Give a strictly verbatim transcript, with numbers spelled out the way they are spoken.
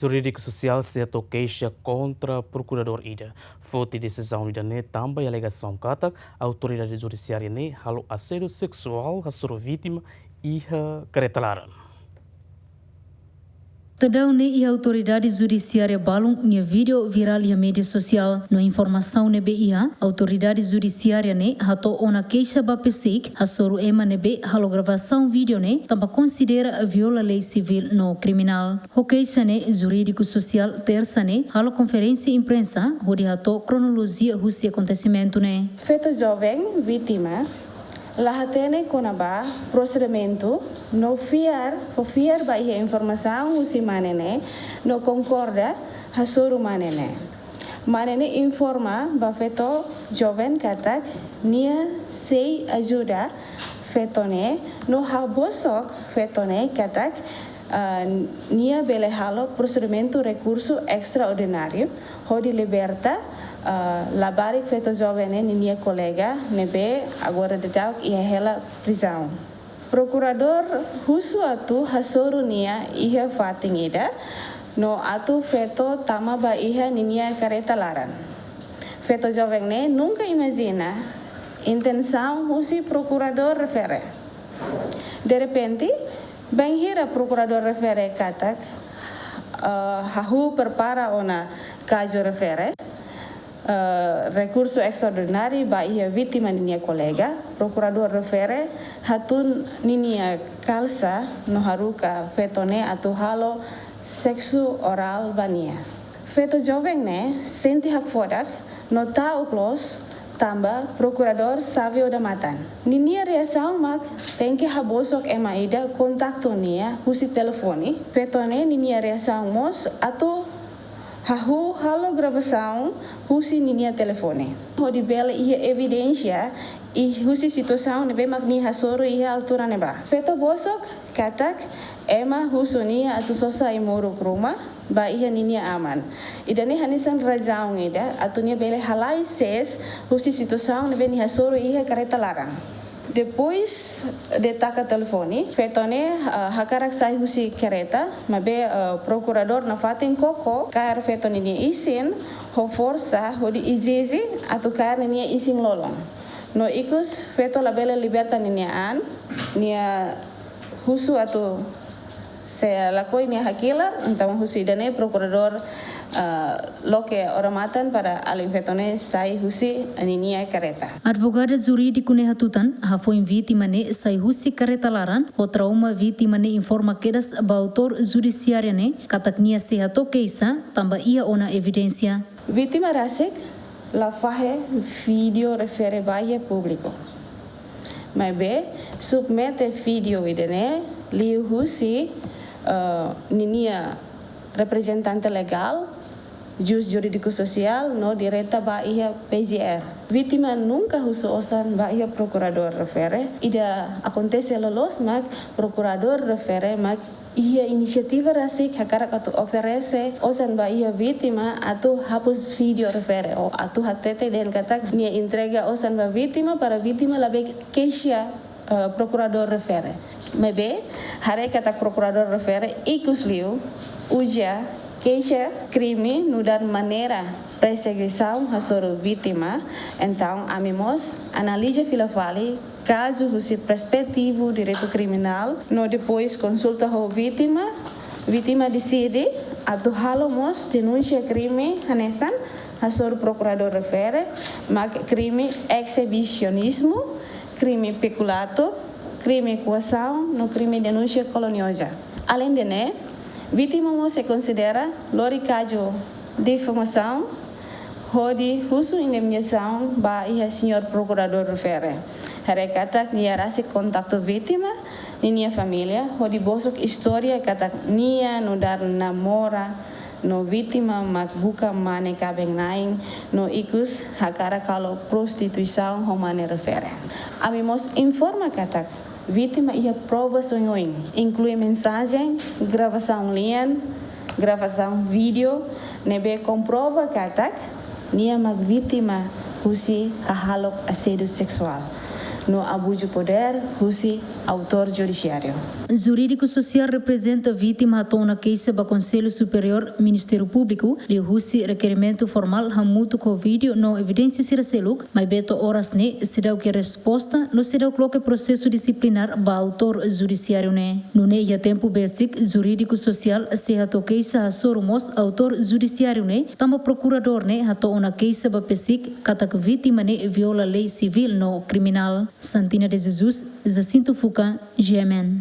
Jurídiku sosiál sei hato'o keixa kontra prokuradór ida. Foti desizaun ida-ne'e tanba alegasaun katak autoridade judisiária ne'e halo asédiu seksuál hasoru vítima iha karreta laran. Daudaun ne'e iha autoridade judisiária balun nia vídeo virál iha média sosiál. No informasaun ne'ebé iha, autoridade judisiária ne'e hato'o ona keixa ba PCIC hasoru ema ne'ebé halo gravasaun vídeo ne'e tanba konsidera viola lei sivíl no kriminál. Ho keixa ne'e, jurídiku sosiál Tersa ne'e halo konferénsia imprensa hodi hato'o kronolojia husi akontesimentu ne'e. Feto joven vítima la hatene kona-ba prosedimentu no fiar, fó fiar ba iha informasaun husi mane ne'e no konkorda hasoru mane ne'e. Mane ne'e informa ba feto joven katak nia sei ajuda feto ne'e no habosok feto ne'e katak, ah, nia bele halo prosedimentu rekursu estraordináriu hodi liberta, ah, labarik feto joven ne'e ninia kolega ne'ebé agora daudauk iha hela prizaun. Prokuradór husu atu hasoru nia iha fatin ida no atu feto tama ba iha ninia karreta laran. Feto joven ne'e nunka imajina intensaun husi prokuradór refere. Derrepente, bainhira prokuradór refere katak, eh, hahú prepara ona kazu refere, eh, rekursu estraordináriu ba iha vítima ninia kolega, prokuradór refere hatún ninia kalsa no haruka feto ne'e atu halo seksu orál ba nia. Feto joven ne'e sente hakfodak no ta'uk loos tanba prokuradór xave odamatan. Ninia reasaun mak tenke habosok ema ida kontaktu nia husi telefone. Feto ne'e ninia reasaun mós atu hahú halo gravasaun husi ninia telefone hodi bele iha evidénsia husi situasaun ne'ebé mak nia hasoru iha altura ne'ebá. Feto bosok katak ema husu nia atu sosa ai-moruk ruma ba iha ninia aman. Ida-ne'e hanesan razaun ida atu nia bele halai sees husi situasaun ne'ebé nia hasoru iha karreta laran. Depois de taka telefone, feto ne'e, ah, hakarak sai husi karreta, maibé, ah, prokuradór nafatin koko kaer feto ninia isin ho forsa hodi ezije atu kaer ninia isin-lolon. No ikus feto labele liberta ninia an, nia husu atu sei lakohi nia hakilar, entaun husi ida-ne'e prokuradór, ah, loke odamatan para alin feto ne'e sai husi ninia karreta. Advogada jurídiku ne'e hatutan, hafoin vítima ne'e sai husi karreta laran, ho trauma vítima ne'e informa kedas ba autór judisiária ne'e, katak nia sei hato'o keixa, tanba iha ona evidénsia. Vítima rasik la fahe vídeo refere ba iha públiku. Maibé, submete vídeo ida-ne'e liuhusi, eh, ninia reprezentante legál, jús jurídiku sosiál, no direta ba iha P J R. Vítima nunka husu osan ba iha prokuradór refere. Ida akontese loloos mak prokuradór refere mak iha inisiativa rasik hakarak atu oferese osan ba iha vítima atu hapus vídeo refere ou atu hatete dehan katak nia entrega osan ba vítima para vítima labele keixa, eh, prokuradór refere. Maibé, haree katak prokuradór refere ikus liu uza keixa krime nu'udar maneira persegisaun hasoru vítima, entaun ami mós analiza fila fali kazu husi perspetiva direitu kriminál, no depois konsulta ho vítima, vítima deside atu halo mós denúnsia krime hanesan hasoru prokuradór refere, mak krime exibisionizmu, krime pekulato, krime koasaun, no krime denúnsia kalunioza. Aleinde ne'e, vítima mós sei konsidera lori kazu difamasaun, hodi husu indemnizasaun ba iha señór prokuradór refere. Haree katak nia rasik kontaktu vítima ninia família, hodi bosok istória katak nia nu'udar namora no vítima mak buka mane kaben-na'in, no ikus hakarak halo prostituisaun ho mane refere. Ami mós informa katak vítima iha provas oioin, inklui mensajen, gravasaun lian, gravasaun vídeo, ne'ebé komprova katak nia mak vítima husi hahalok asédiu seksuál. no abuzu podér husi autór judisiáriu. Jurídiku sosiál reprezenta vítima hato'o ona keixa ba Konsellu Superiór Ministériu Públiku liuhusi rekerimentu formál hamutuk ho vídeo no evidénsia sira seluk, maibé to'o oras ne'e seidauk iha resposta no seidauk loke prosesu disiplinár ba autór judisiáriu ne'e. Nune'e iha tempu besik jurídiku sosiál sei hato'o keixa hasoru mós autór judisiáriu ne'e, tanba prokuradór ne'e hato'o ona keixa ba PCIC katak vítima ne'e viola lei sivíl no kriminál. Santina de Jesus, Jacinto Fuca, G M N.